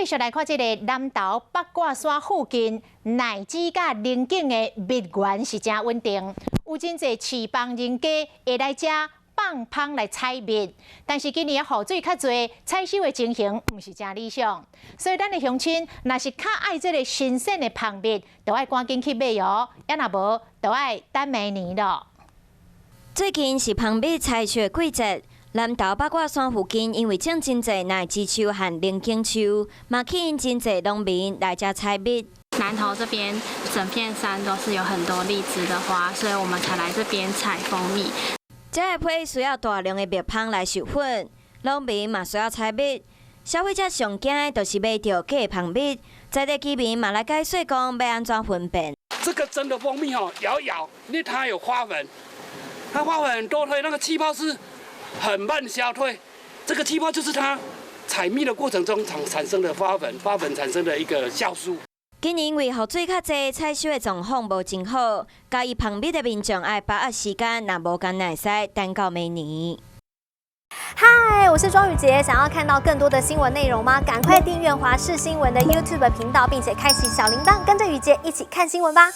續來看這个南投八卦山附近奶子佮龍井的蜜源是誠穩定，有真濟飼蜂人家會來遮放蜂來採蜜，但是今年雨水較濟，採收的情形毋是誠理想，所以咱的鄉親若是較愛這个新鮮的蜂蜜，就愛趕緊去買哦，抑若無，就愛等明年咯。最近是蜂蜜採收的季節，南投八卦山附近因為種真濟奶子樹和龍井樹，嘛吸引真濟農民來遮採蜜。南投這邊整片山都是有很多荔枝的花，所以我們才來這邊採蜂蜜。這个批需要大量的蜜蜂來授粉，農民嘛需要採蜜。消費者上驚的就是買著假蜂蜜，在地居民嘛來解說講欲按怎分辨。這個真的蜂蜜吼，咬一咬，因為它有花粉，它花粉很多，所以那個氣泡是很慢消退。這個氣泡就是它採蜜的過程中產生的花粉，花粉產生的一個酵素。今年因為雨水較濟，採收的狀況無真好，嘉義蜂蜜的民眾愛把握時間，若無干會使等到明年。嗨，我是莊宇傑，想要看到更多的新聞內容嗎？趕快訂閱華視新聞的 YouTube 頻道，並且開啟小鈴鐺，跟着宇傑一起看新聞吧。